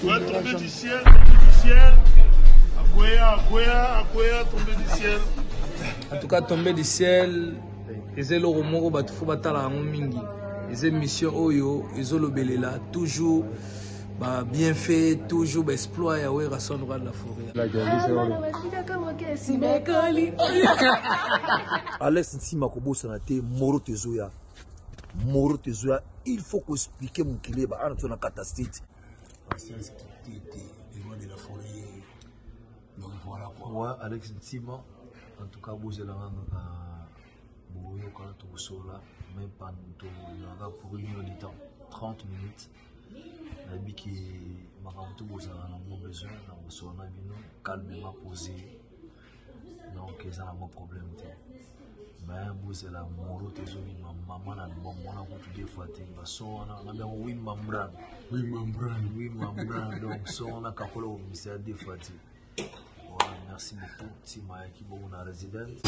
Va tomber du ciel, tomber du ciel. Akwea, akwea, akwea, tomber du ciel. En tout cas, tomber du ciel, eza eloko moko bato fo batala yango mingi. Eza émission oyo ezolobelela toujours ba bienfait, toujours ba exploit ya Werrason roi de la forêt. Alex Ntima kobosana te moro tezoya moro tezoya il faut ko expliquer mokili ba ana na kata state Patience Kitete, le roi de la forêt. Donc voilà quoi. Ouais, Alex Ntima, en tout cas, bozela nga boyoka tokosola même pas toyaka pour une heure du temps 30 minutes nayebi ke makambo to bozala nango besoin na kosola na bino calmement posé donc eza nango problème te mais bozela moro te ezobima mama na album wana kutu deux fois te bason wana na biango wimba mbran wimba mbran wimba mbran donc son wana kakola kobimisa ya deux fois te. Voilà, merci beaucoup ntima ayaki bongo na resident.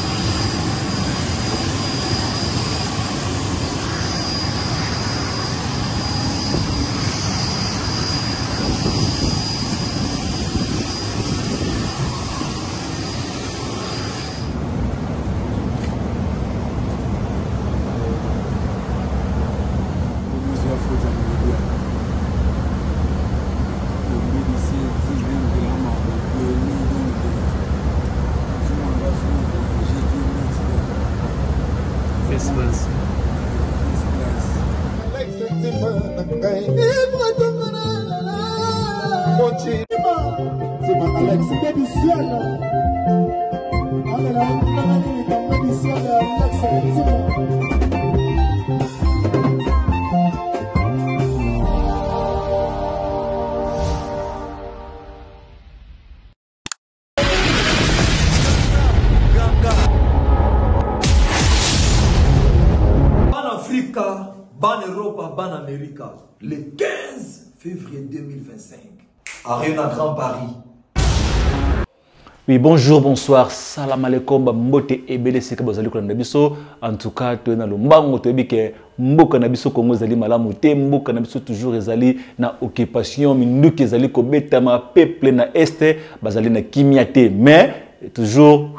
Ban America, le 15 février 2025, Arena Grand Paris. Oui, bonjour, bonsoir, salam alaikum, mbote ebele sika bazali kolanda biso. En tout cas, toye na lombango, toyebi ke mboka na biso Congo ezali malamu te, mboka na biso toujours ezali na occupation, minduki ezali kobetama, peuple na est bazali na kimia te, mais toujours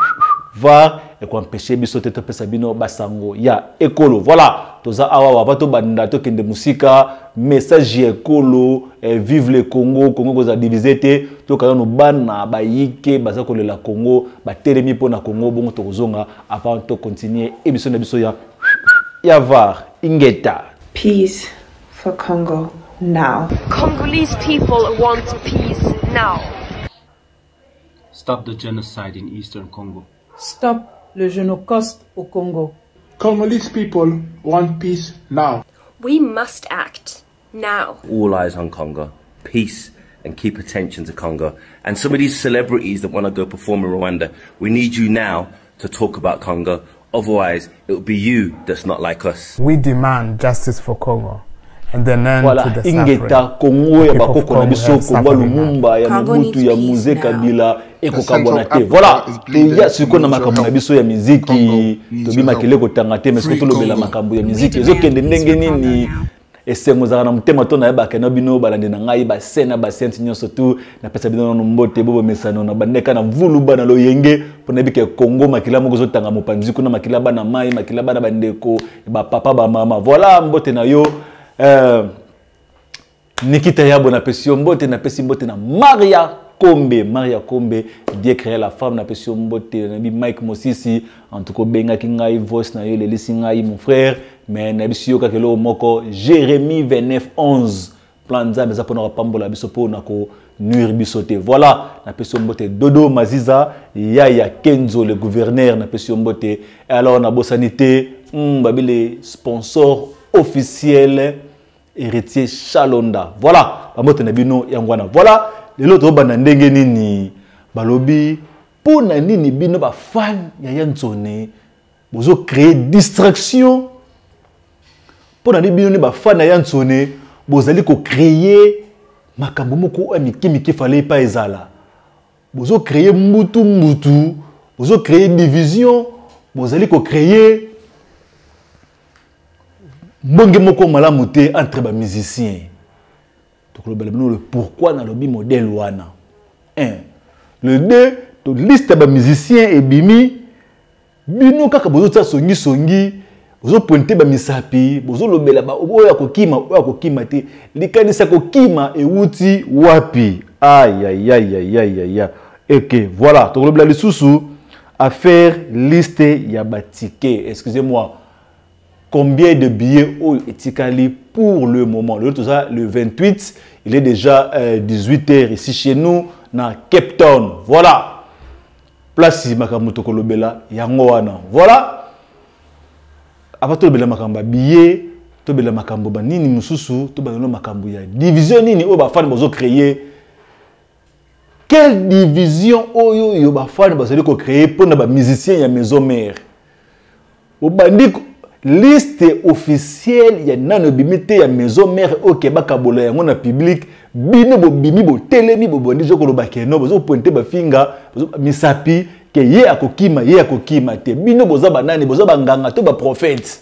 var et ko empêcher biso te topesa bino basango ya ekolo. Voilà, toza awa wa bato banda tokende musika, message ya ekolo, vive le Congo, Congo koza diviser te, tokana no bana bayike baza kolela Congo, ba telemi pona Congo bongo tokozonga avant to continuer émission na biso ya var ingeta. Peace for Congo now. Congolese people want peace now. Stop the genocide in Eastern Congo. Stop le genocost au Congo. Congolese people want peace now. We must act now. All eyes on Congo. Peace and keep attention to Congo. And some of these celebrities that want to go perform in Rwanda, we need you now to talk about Congo. Otherwise, it will be you that's not like us. We demand justice for Congo. And then end voilà, to the Ingeta, Congo ya bakoko na biso, Congo Lumumba, ya Mobutu, ya Mzee Kabila, ekokabwana te. Voilà, toya sikoyo na makambo na biso ya miziki, tobimaki eloko tanga te, mais sikoyo tolobela makambo ya miziki. Ezokende ndenge nini? Esengo ezalaka na motema to nayebaka na bino balandi na ngai, ba scène na ba scène nyonso tu, napesa bino nanu mbote, bobo mesano na bandeka na mvuluba na loyenge, mpo nayebi ke Congo makila moko ezotanga mopanzi kuna, makila bana mai, makila bana bandeko, ba papa, ba mama. Voilà, mbote na yo. Nikita Yabo napesi yo mbote, napesi mbote na Maria Kombe, Maria Kombe, Dieu créa la femme, napesi yo mbote, nayebi Mike Mosisi, en tout cas obengaki ngai voice na yo elelisi ngai mon frère, mais nayebisi yo kaka eloko moko, Jérémie 29:11, plan Nzambe eza mpona kopambola biso mpona ko nuire biso te. Voilà, napesi yo mbote Dodo Maziza, Yaya Kenzo le gouverneur, napesi yo mbote. Et alors nabosani te, babile sponsor officiel héritier Chalonda. Voilà, bambote na bino yango wana. Voilà, lelo tobanda ndenge nini balobi pona nini bino ba fan ya Yanzone bozo créer distraction pona nini bino ni ba fan ya Yanzone bozali ko créer makambo moko ya mike mike fallait pas ezala. Bozo créer mbutu mbutu, bozo créer division, bozali ko créer mbonge moko malamu te entre ba musiciens. Tokolobela bino le pourquoi nalobi modèle wana. 1. Le 2, to liste ya ba musiciens ebimi bino kaka bozotia songi songi bozopointe bamisapi bozolobela oyo akokima oyo akokima te likanisi ya kokima ewuti wapi ayayayayaya eke voilà tokolobela lisusu affaire liste ya batike excusez-moi combien de billets oyo etikali pour le moment lelo toza le 28 il est déjà euh, 18 heures ici chez nous na Cape Town voilà place makambo tokolobela yango wana voilà avant tolobela makambo ya billet tobela makambo banini mosusu tobanda makambo ya division nini oyo bafani bazocreye quelle division oyo oyo bafani bazali kocreye mpo na bamusicien ya maison mare obandi liste officielle ya nano ebimi te ya maison mère oyo ke bakabola yango na public bino bobimi botelemi bobandi jo koloba ke no bozo pointe bafinga misapi ke ye akokima ye akokima te bino boza banani boza banganga to baprofete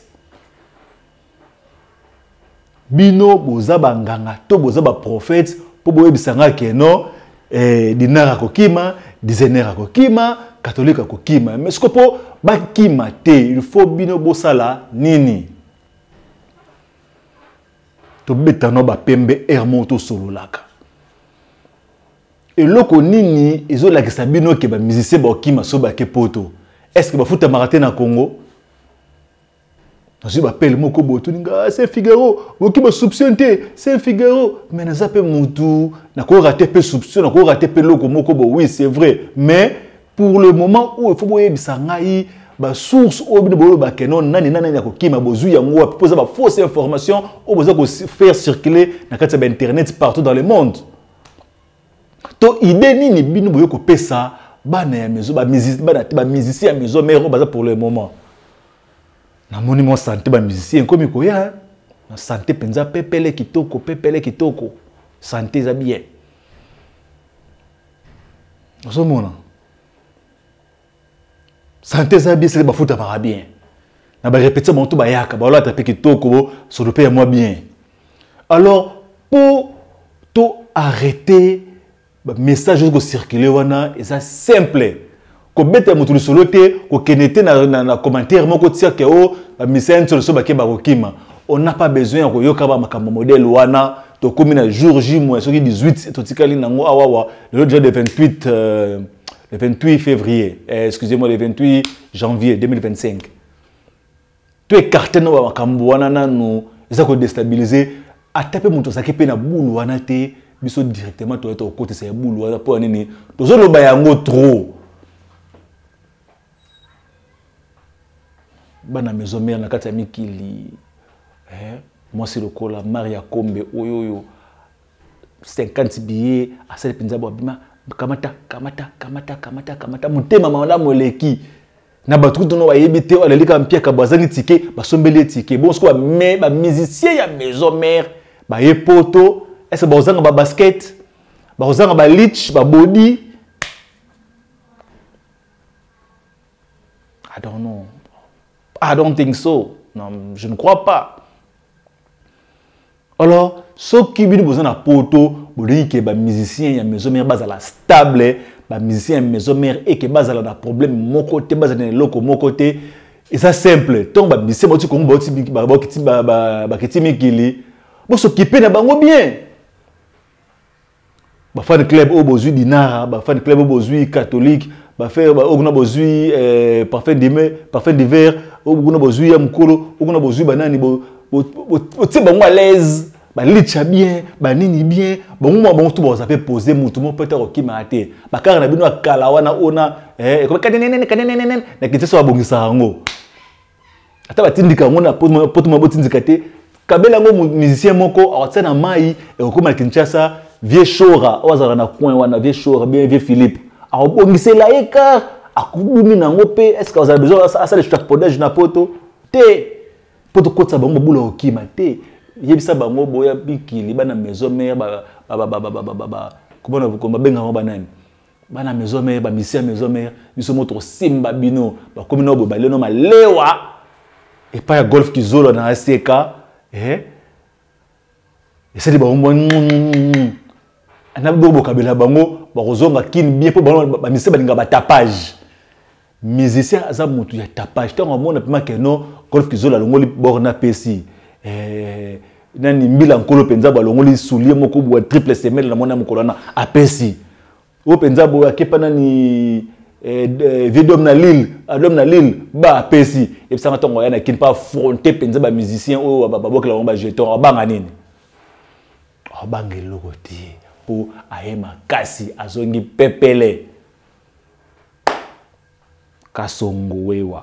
bino boza banganga to boza baprofete mpo boyebisa nga ke no eh, dinar akokima designer akokima katholike akokima mais siko mpo bakima te il faut bino bosala nini tobeta no bapembe aire moko tosololaka eloko nini ezolakisa bino ke bamusicien bakokima so bake poto est ce que bafutamaka te na congo nazwi bapele moko boye otuni nga ah, saint figaro okoki basoupçon te saint figaro mais naza mpe mutu nakorate mpe soupçon nakorate mpe eloko moko boye oui c'est vrai mais pour le moment oyo faut boyebisa ngai basource oyo bino boyoloba ke non nani nani nani akokima bozwi yango wapi mpo eza bafausse information oyo boza kofaire circuler na kati ya bainternet partout dans le monde to idée nini bino boye kopesa bana ya maison bana te bamusicien ya maison mare oyo baza pour le moment namoni mwa sante bamusicien ekomi koya na sante mpenza pepele kitoko pepele kitoko sante eza bien ozomona sante eza bien seke bafutamaka bien na barepetition bango to bayaka balata mpe kitoko solo mpe ya mwa bien alors mpo to arrêter bamessage oyo kocircule wana eza simple kobeta moto lisolo te kokende te na, na, na commentaire moko tiake o oh, bamisaya nsolo so bake bakokima on n'a pas besoin ya koyoka bamakambo modele wana tokomi na jour j moins soki 18 totikali nango awawa lelo déjà de 28 euh, le 28 février eh, excusez-moi le 28 janvier 2025 to écarte no bamakambo wana nanu eza kodestabilize ata mpe moto azalaki mpe na bulu wana te biso directement toya tokotisa ya bulu wana mpo ya nini tozoloba yango trop bana maison mare na kati ya mikili eh, mwasi lokola maria kombe oyo oyo 50 billets asali mpenza bwabima kamata kamata kamata kamata kamata motema malamu eleki na bato kutu no bayebi te aleli kaka mpiaka bazangi tike basombeli ye tike bongo sikoyo bamusicien ya maison mare baye poto ese bakozanga babasket bakozanga balich babodi I don't know. I don't think so. Non, je ne crois pas. Alors, soki bino boza na poto, bolingi ke ba musiciens ya maison mère bazala stable, ba musiciens ya maison mère et ke bazala na problème moko te, bazala na eloko moko te. Eza simple, tant ba musiciens bauti Congo bauti bakiti bakiti mikili, bosokipe na bango bien. Ba fan club oyo bozwi dinara, ba fan club oyo bozwi catholique, ba faire oyo kuna bozwi eh, parfum d'hiver, parfum d'hiver, oyo kuna bozwi ya mukolo, oyo kuna bozwi banani bo botie bango à l'aise, balitcha bien, banini bien, bango mwa bango tout baza pe poser mutu moko peut-être okima te. Bakara na bino ya kala wana ona eh ekomi kanenene kanenene na Kinshasa babongisaka yango. Ata batindika yango na poto mwa botindika te kabela yango musicien moko akotia na mai ekokoma na kinshasa vieux shora oyo azalaka na coin wana vieux shora bien vieux philippe akobongisela ye car akobimi na yango mpe est ce que azala besoin asala échafaudage na poto te mpo tokotisa bango mobulu ya kokima te yebisa bango boya mikili bana maison mare babengaka banani bana maison mare bamisi ya maison mare biso mo tokosimba bino bakomi nao boye baleno malewa epai ya golf kizolo na aseka eh? Esali bango mwa na biloko bokabela bango bakozonga kin bien mpo bango bamusicien balinga batapage. Musicien aza motu ya tapage. Ntango amona mpema keno Golf Kizola alongoli borne apesi eh, nani mbila nkolo mpenza balongoli soulier moko bwa triple semelle na mona mokolo wana apesi oyo mpenza boye akepa nani eh, eh, vieux dome na Lille, adome na Lille ba apesi ebisanga ntango aya na kin mpo affronte mpenza bamusicien oyo babokela bango bajeton abanga nini? Abanga eloko te mpo aye makasi azongi pepele kasongo wewa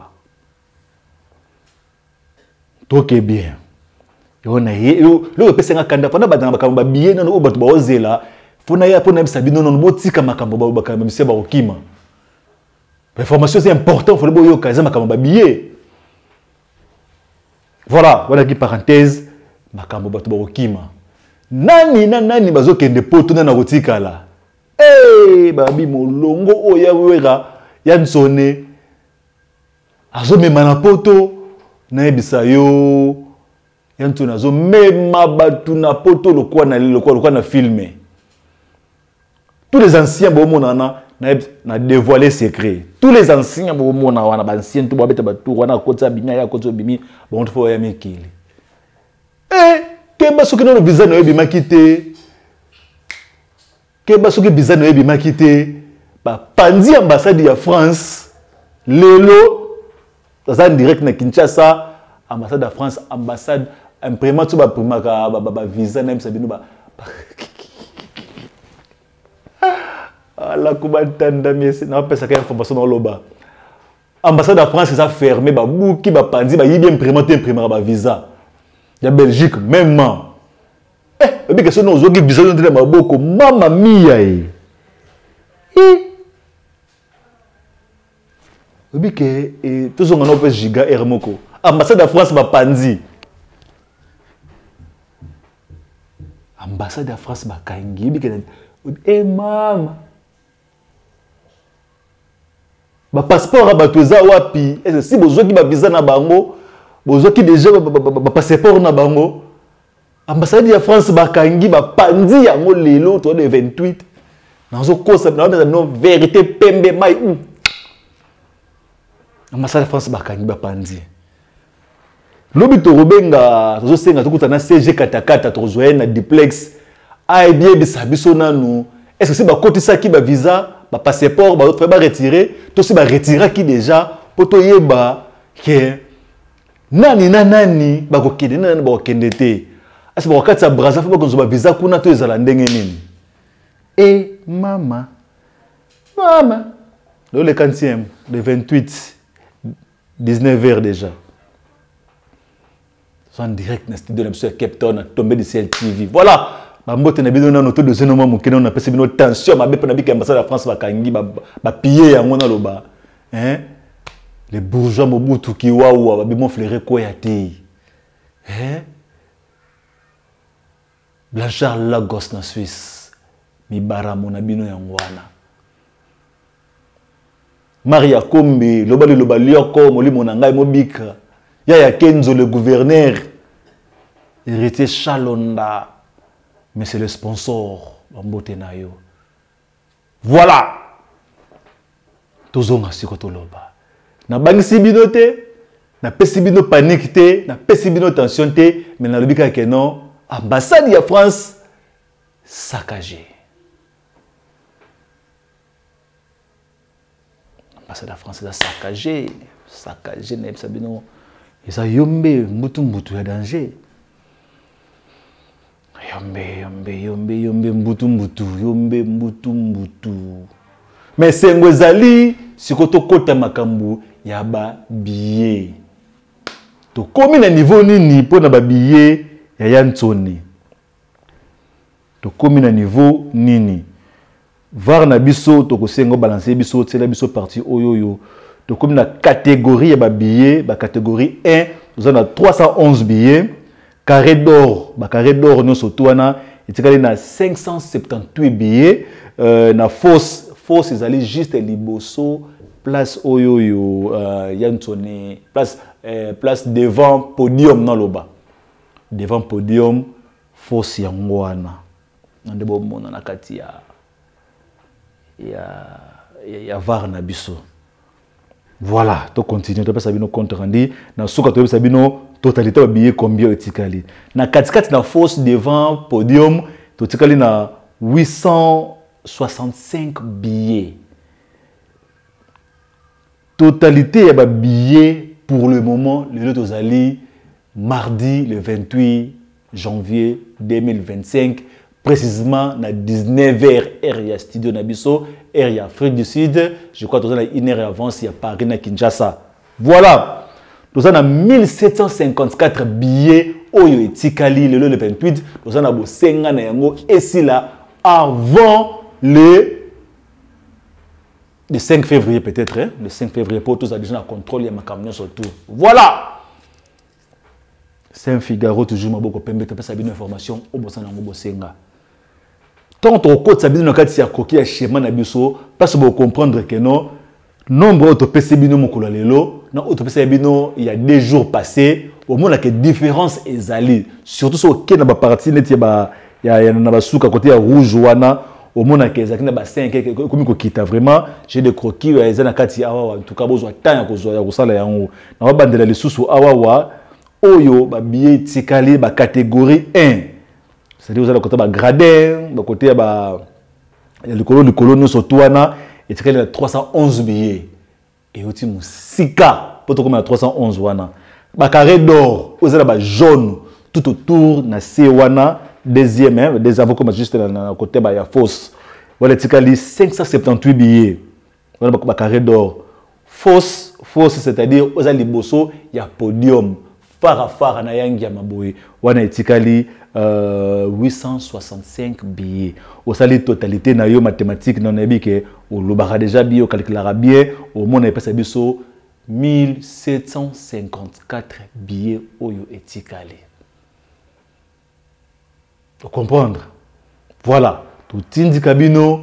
toke bien. Yo na ye yo loko epesa nga kanda mpona badanga makambo babiye nano oyo bato baozela mpona ya mpona yebisa bino nono botika makambo bakambo misia bakokima. Information c'est important, fole boyoka eza makambo babiye. Voilà, wana ki parenthèse makambo bato bakokima. Nani na nani bazokende poto nani akotikala? Eh, babi molongo oyo ya wera ya nsone azomema na poto nayebisa yo ya nsone azomema bato na poto lokwa na lokwa lokwa na filme. Tous les anciens bomona na na dévoiler secret. Tous les anciens bomona wana ba anciens tout babeta ba tour wana kotsa bimi ya kotsa bimi bon to ya mikili. Eh, keba soki nono visa na yo ebimaki te. Keba soki visa na yo ebimaki te. Bapanzi ambassade ya France lelo aza en direct na Kinshasa, ambassade ya France, ambassade imprimante so baprimaka ba visa na yebisa bino ba ala kubatanda miesi napesaka information na oloba ambassade ya France eza fermé, babuki bapanzi bayibi imprimante imprimaka ba visa ya Belgique mêmement. Eh, oyebi ke soki ozwaki visa oyo nde na maboko mama mia ye. Eh. Oyebi ke eh, tozonga na mpe giga air moko ambassade ya France bapanzi ambassade ya France bakangi oyebi ke eh, mama ba passeport ya bato eza wapi? Est-ce si bozwaki ba visa na bango, bozwaki déjà ba passeport na bango? Ambassade ya France bakangi bapanzi yango lelo to le 28. Nazokosa na bino vérité pembe mai. Ambassade ya France bakangi bapanzi. Lobi tokobenga tozosenga tokuta na CG katakata tokozwa ye na duplex ayebisa biso nanu est-ce que si bakotisaki ba visa ba passeport ba ba retirer to si ba retiraki déjà po toyeba ke nani na nani bakokende na nani bakokende te. Est-ce que bakokatisa Brazza fo bakozwa ba visa kuna to ezala ndenge nini? E mama mama le 4e le 28 19h déjà. En direct na studio na biso ya Cape Town na Tombé du Ciel TV. Voilà. Ba mbote na bino nano to deuxième moment moke nano napesi bino tension mabe pona bika ambassade ya France bakangi ba piller yango na loba. Hein? Les bourgeois Mobutu kiwawa ba bimo fleuré koya te. Hein? Blanchard Lagos na Suisse. Mibaramo na bino yango wana. Maria Kombe, loba liloba lioko, molimo na ngai mobika. Yaya Kenzo le gouverneur. Héritier Chalonda. Mais c'est le sponsor. Bambote na yo. Voilà. Tozonga siko toloba. Na bangisi bino te, na pesi bino panique te, na pesi bino tension te, mais na lobi kaka ke non, ambassade ya France saccagée. Ambassade ya France eza saccagée, saccagée na yebisa bino eza yombe mbutu mbutu ya danger. Yombe yombe yombe yombe mbutu mbutu yombe mbutu mbutu. Mais sengo ezali siko tokota makambo ya ba billet. Tokomi na niveau nini mpo na ba billet ya ya Ntsoni? Tokomi na niveau nini? VAR na biso tokosenga balancer biso tiela biso partie oyo oyo. Tokomi na catégorie ya ba billet, ba catégorie 1, toza na 311 billets. Carré d'or, ba carré d'or nyonso to wana etikali na 578 billets. Na fosse, fosse ezali juste liboso place oyo oyo ya Ntsoni, place devant podium na loba. Devant podium Force yango wana na nde bomona na kati ya ya ya var na biso. Voilà, to continue topesa bino compte rendu na suka toyebisa bino totalité ba billets combien etikali. Na katikati na force devant podium totikali na 865 billets. Totalité ya ba billets pour le moment lelo tozali mardi le 28 janvier 2025 précisément na 19h heure ya studio na biso heure ya Afrique du Sud. Je crois toza na une heure avance ya Paris na Kinshasa. Voilà, toza na 1754 billets oyo etikali lelo le 28. Toza na bosenga na yango esila avant le 5 février peut-être, hein? Le 5 février pour tous déjà na contrôle ya makambo nyonso tout. Voilà, Saint Figaro toujours maboko pembe, topesa bino information obosana yango bosenga. Tant tokotisa bino na kati ya koki ya schéma na biso, parce que comprendre que non nombre oyo topesi bino mokolo ya lelo na oyo topesi bino il y a 2 jours passés, omona que différence ezali, surtout soki okende na bapartie neti ya na basuka côté ya rouge wana, omona que ezalaki na ba 5 ekomi kokita. Vraiment, j'ai des croquis oyo eza na kati awa. En tout cas bozwa temps ya kozwa ya kosala yango na babandela lisusu awawa oyo babillet etikali ba catégorie 1, c'est-à-dire oza na côté ba gradin, ba côté ya ba ya likolo likolo nyonso tu wana, etikali na 311 billets. Euti mosika mpo tokóma na 311 wana. Bacarré d'or oyo eza na bajaune tout autour na se wana, deuxième, hein, deuxième avant juste na côté ba ya fosse wana, etikali 578 billets wana bacarré d'or. Fosse, fosse, c'est-à-dire oyo eza liboso ya podium, fara fara na yangi ya maboye wana, etikali 865 billets. Osali totalité na yo mathématique na nayebi ke olobaka déjà bien, okalkulaka bien, omona epesa biso 1754 billets oyo etikali. Comprendre? Voilà, totindika bino.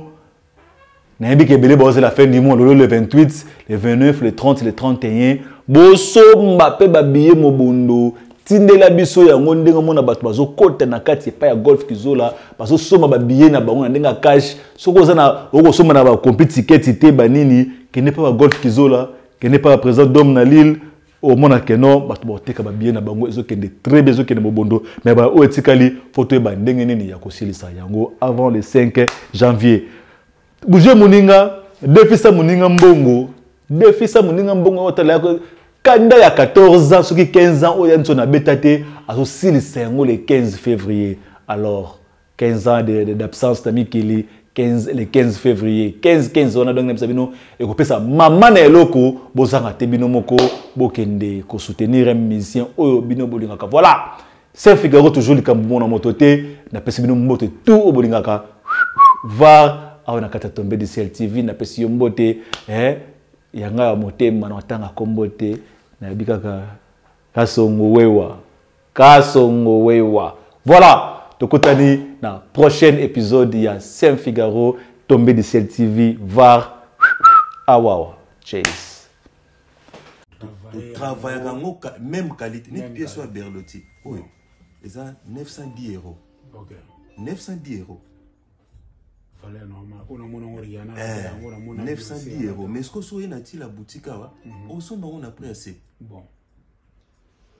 Nayebi ke ebele baozela fin du mois lelo, le 28, le 29, le 30, le 31, bosomba mpe babillet mobondo. Tindela biso yango ndenge omona bato bazokota na kati epai ya Golf Kizola, bazosomba babillet na bango na ndenge ya cash. Soki oza na okosomba na bakompi tiketi te banini, kende mpe ba Golf Kizola, kende mpe ba président dome na Lille, omona keno bato baoteka babillet na bango. Ezokende très bien, ezokende mobondo. Mais oyo etikali, fo toyeba ndenge nini ya kosilisa yango avant le 5 janvier. Bouge moninga, defisa moninga mbongo, defisa moninga mbongo. Otala yako kanda ya 14 ans soki 15 ans oyo ya nso nabeta te, azosilisa yango le 15 février. Alors 15 ans d'absence na mikili, 15, le 15 février, 15 15 wana. Donc nayebisa bino, ekopesa mama na eloko bozanga te. Bino moko bokende kosoutenir un musicien oyo bino bolingaka. Voilà, Saint Figaro toujours likambo mona moto te. Napesi bino mbote tout oyo bolingaka var awa na kati ya Tombe du Ciel TV. Napesi yo mbote, eh, yanga ya motema na otanga kombo te, nayebi kaka Kasongo Wewa, Kasongo Wewa. Voilà, tokutani na prochaine épisode ya Saint Figaro, Tombé du Ciel TV, var awawa chase. Totravaillaka yango même qualité neti pièce oyo ya Berlotti oyo eza 910 euros, 910 euros. Valeur normale oyo namona yango Rihanna. 910 euros, mais soki oye na ti la boutique awa, osomba yango na prix ya se. Bon.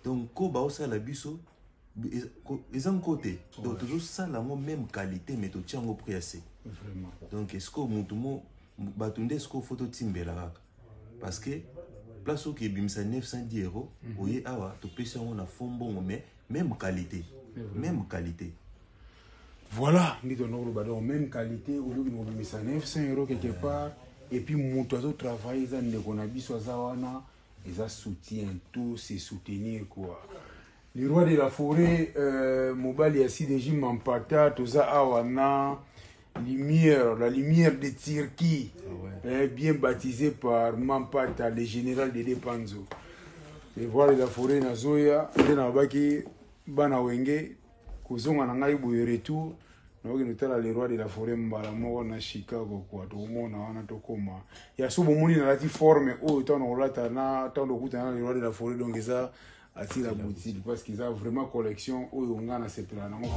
Donc ko baosala biso eza nko te. Donc tozosala yango même qualité, mais totia yango prix ya se. Donc est-ce motu mo bato nde est-ce faut totimbela kaka, parce que place oyo ebimisa 910 euros, oye awa topesi yango na fond mbongo, mais même qualité, même qualité. Voilà nde tona koloba. Donc même qualité, oluki na kobimisa 900 euros quelque part, et puis moto azotravaille eza ndeko na biso aza wana, eza soutien, tout se soutenir quoi. Le roi de la forêt, mobali ya CDJ Mampata, toza awa na lumière, la lumière de Turquie, bien baptisé par Mampata, le général de Depanzo, le roi de la forêt. Nazoya nde nalobaki bana Wenge kozonga na ngai boye, retour naokende kotala le roi de la forêt mbala moko na Chicago kwa tokomona wana tokóma ya so. Bomoni nalati forme oyo ntango nakolata na ntango tokutana na le roi de la forêt. Donc eza Atila Boutique parce qu'ils ont vraiment collection oyo nga na sepela nango.